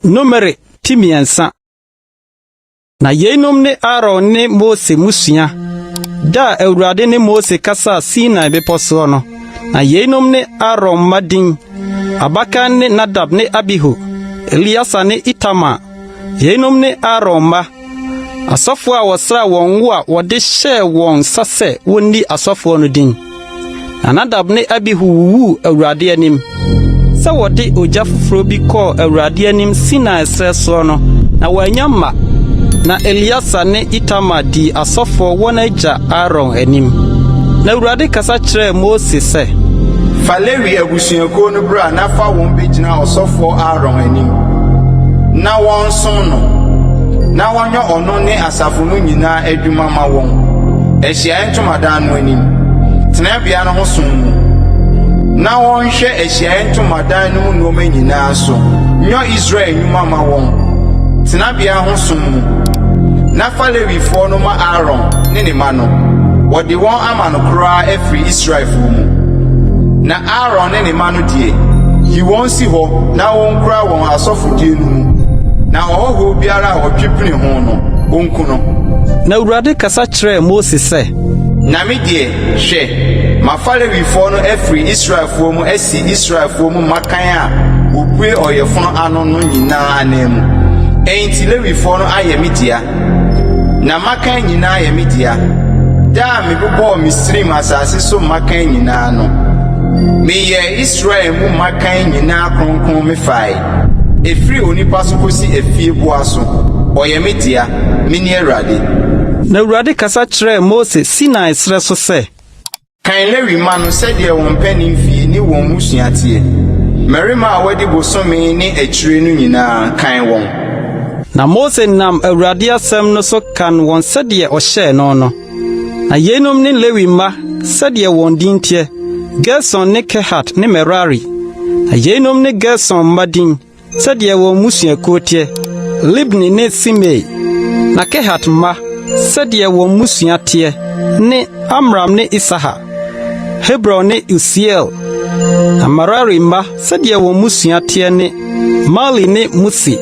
Numeri ti mmiɛnsa. Na yeinom ne Aaron ne Mose mmusua, da a Awurade ne Mose kasaa Sinai bepɔ soɔ no. Na yeinom ne Aaron mma din: Abakan ne Nadab ne Abihu, Eleasa ne Itamar. Yeinom ne Aaron mma, asɔfoɔ a wɔsraa wɔn ngo a wɔde hyɛɛ wɔn nsa sɛ wonni asɔfoɔ no din. Na Nadab ne Abihu wuwuu Awurade anim, sɛ wɔde ogya foforo bi kɔɔ Awurade anim Sinai serɛ soɔ no, na wɔannya mma. Na Eleasa ne Itamar dii asɔfoɔ wɔn agya Aaron anim. Na Awurade kasa kyerɛɛ Mose sɛ. Fa Lewi abusuakuo no bra na fa wɔn bɛgyina ɔsɔfoɔ Aaron anim, na wɔnsom no, na wɔnyɛ ɔno ne asafo no nyinaa adwuma ma wɔn, ahyiaeɛ ntomadan no anim, tenabea no ho som mu, na wɔnhwɛ ahyiaeɛ ntomadan no mu nneɛma nyinaa so, nyɔ Israel nnwuma ma wɔn, tenabea ho som mu. Na fa Lewifoɔ no ma Aaron ne ne mma no, wɔde wɔn ama no koraa afiri Israelfoɔ mu. Na Aaron ne ne mma no deɛ, yi wɔn si hɔ na wɔnkura wɔn asɔfodie no mu, na ɔhɔhoɔ biara a ɔtwe pini ho no, wɔnku no. Na Awurade kasa kyerɛɛ Mose sɛ. Na me deɛ, hwɛ, mafa Lewifoɔ no afiri Israelfoɔ mu asi Israelfoɔ mu mmakan a wɔbue ɔyafunu ano no nyinaa ananmu. Enti Lewifoɔ no ayɛ me dea, na mmakan nyinaa yɛ me dea. Da a mebobɔɔ Misraim asase so mmakan nyinaa no, meyɛɛ Israel mu mmakan nyinaa kronkron mefae, ɛfiri onipa so kɔsi afieboa so, ɔyɛ me dea, mene Awurade. Na Awurade kasa kyerɛɛ Mose Sinai serɛ so sɛ. Kan Lewi mma no sɛdeɛ wɔn mpanin fie ne wɔn mmusua teɛ, mmarima a wɔadi bosome ne akyire no nyinaa, kan wɔn. Na Mose nam Awurade asɛm no so kan wɔn sɛdeɛ ɔhyɛɛ no no. Na yeinom ne Lewi mma sɛdeɛ wɔn din teɛ, Gerson ne Kehat ne Merari. Na yeinom ne Gerson mma din, sɛdeɛ wɔn mmusuakuo teɛ, Libni ne Simei. Na Kehat mma, sɛdeɛ wɔn mmusua teɛ, ne Amram ne Isahar, Hebron ne Usiel. Na Merari mma, sɛdeɛ wɔn mmusua teɛ ne Mahli ne Musi.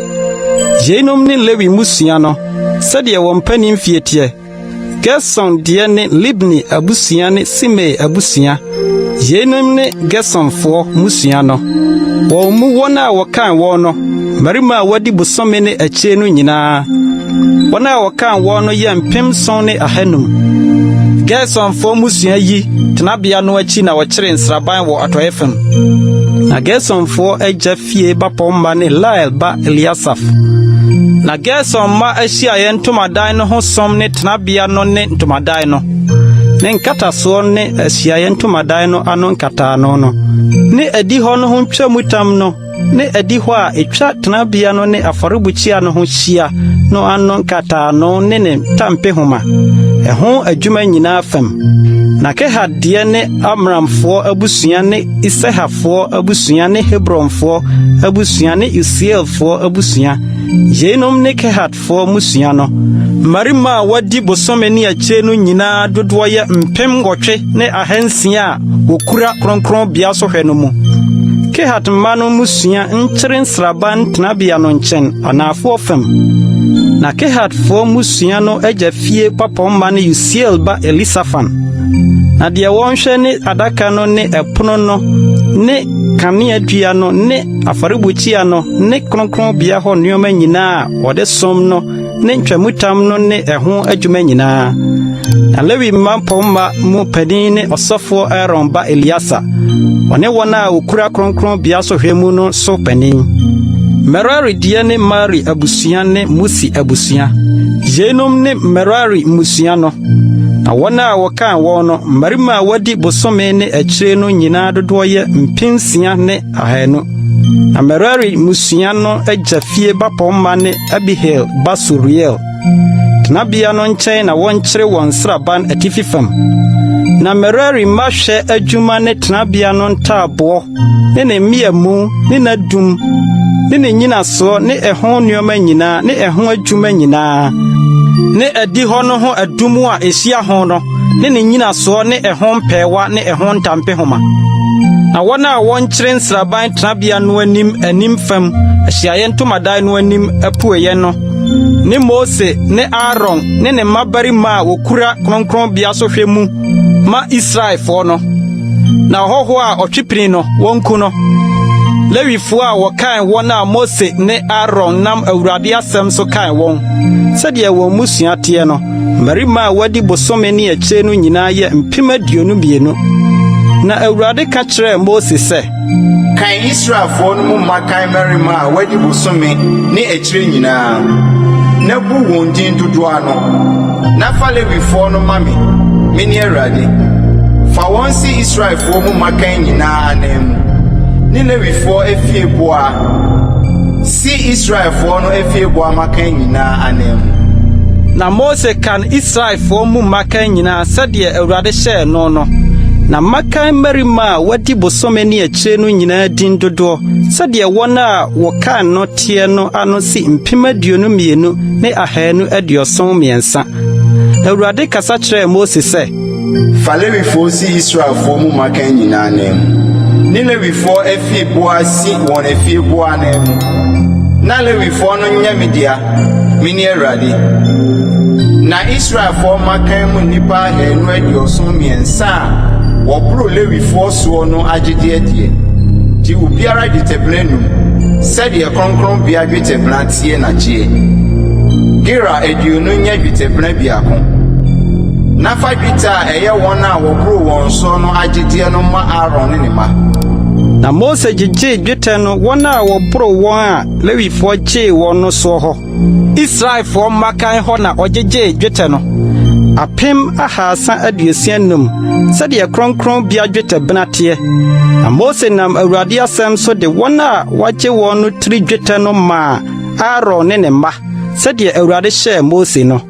Yeinom ne Lewi mmusua no, sɛdeɛ wɔn mpanin fie teɛ. Gerson deɛ ne Libni abusua ne Simei abusua. Yeinom ne Gersonfoɔ mmusua no. Wɔn mu wɔn a wɔkan wɔn no, mmarima a wɔadi bosome ne akyire no nyinaa, wɔn a wɔkan wɔn no yɛ 7,500. Gersonfoɔ mmusua yi tenabea no akyi na wɔkyeree nsraban wɔ atɔeɛ fam. Na Gersonfoɔ agya fie bapɔmma ne Lael ba Eliasaf. Na Gerson mma ahyiaeɛ ntomadan no ho som ne tenabea no ne ntomadan no, ne nkatasoɔ ne ahyiaeɛ ntomadan no ano nkataano no, ne adihɔ no ho ntwamutam no, ne adihɔ a etwa tenabea no ne afɔrebukyia no ho hyia no ano nkataano ne ne ntampehoma, ɛho adwuma nyinaa fam. Na Kehat deɛ ne Amramfoɔ abusua ne Iseharfoɔ abusua ne Hebronfoɔ abusua ne Usielfoɔ abusua. Yeinom ne Kehatfoɔ mmusua no. Mmarima a wɔadi bosome ne akyire no nyinaa dodoɔ yɛ 8600 a wɔkura kronkronbea sohwɛ no mu. Kehat mma no mmusua nkyere nsraban tenabea no nkyɛn anaafoɔ fam. Na Kehatfoɔ mmusua no agya fie bapɔmma ne Usiel ba Elisafan. Na deɛ wɔnhwɛ ne adaka no ne ɛpono no ne kaneadua no ne afɔrebukyia no ne kronkronbea hɔ nneɛma nyinaa a wɔde som no ne ntwamutam no ne ɛho adwuma nyinaa. Na Lewi mma mpɔmma mu panin ne ɔsɔfoɔ Aaron ba Eleasa, ɔne wɔn a wɔkura kronkronbea sohwɛ mu no so panin. Merari deɛ ne Mari abusua ne Musi abusua. Yeinom ne Merari mmusua no. Na wɔn a wɔkan wɔn no, mmarima a wɔadi bosome ne akyire no nyinaa dodoɔ yɛ 6200. Na Merari mmusua no agya fie bapɔmma ne Abihail ba Suriel. Tenabea no nkyɛn na wɔnkyere wɔn nsraban atifi fam. Na Merari mma hwɛ adwuma ne tenabea no ntaaboɔ ne ne mmeamu ne n'adum ne ne nnyinasoɔ ne ɛho nneɛma nyinaa ne ɛho adwuma nyinaa ne adihɔ no ho adum a ehyia ho no ne ne nnyinasoɔ ne ɛho mpɛɛwa ne ɛho ntampehoma. Na wɔn a wɔnkyere nsraban tenabea no anim anim fam ahyiaeɛ ntomadan no anim apueeɛ no ne Mose ne Aaron ne ne mmabarima a wokura kronkronbea sohwɛ mu ma Israelfoɔ no. Na ɔhɔhoɔ a ɔtwe pini no, wonku no. Lewifoɔ a wɔkan wɔn a Mose ne Aaron nam Awurade asɛm so kan wɔn, sɛdeɛ wɔn mmusua teɛ no, mmarima a wɔadi bosome ne akyire no nyinaa yɛ 22,000. Na Awurade ka kyerɛɛ Mose sɛ, Kan Israelfoɔ no mu mmakan mmarima a wɔadi bosome ne akyire nyinaa, na bu wɔn din dodoɔ ano, na fa Lewifoɔ no ma me, mene Awurade. Fa wɔn si Israelfoɔ mu mmakan nyinaa ananmu, ne Lewifoɔ afieboa si Israelfoɔ no afieboa mmakan nyinaa ananmu. Na Mose kan Israelfoɔ mu mmakan nyinaa sɛdeɛ Awurade hyɛɛ no no. Na mmakan mmarima a wɔadi bosome ne akyire no nyinaa din dodoɔ, sɛdeɛ wɔn a wɔkan no teɛ no ano si 22,273. Na Awurade kasa kyerɛɛ Mose sɛ, Fa Lewifoɔ si Israelfoɔ mu mmakan nyinaa ananmu, ne Lewifoɔ afieboa si wɔn afieboa ananmu, na Lewifoɔ no nyɛ me dea, mene Awurade. Na Israelfoɔ mmakan mu nnipa 273 a wɔboro Lewifoɔ soɔ no agyedeɛ deɛ, gye obiara dwetɛbena num, sɛdeɛ kronkronbea dwetɛbena teɛ na gyeɛ. Gera 20 nyɛ dwetɛbena biako. Na fa dwetɛ a ɛyɛ wɔn a wɔboro wɔn soɔ no agyedeɛ no ma Aaron ne ne mma. Na Mose gyegyee dwetɛ no wɔn a wɔboro wɔn a Lewifoɔ gyee wɔn no soɔ hɔ. Israelfoɔ mmakan hɔ na ɔgyegyee dwetɛ no, 365, sɛdeɛ kronkronbea dwetɛbena teɛ. Na Mose nam Awurade asɛm so de wɔn a wɔagye wɔn no tiri dwetɛ no maa Aaron ne ne mma, sɛdeɛ Awurade hyɛɛ Mose no.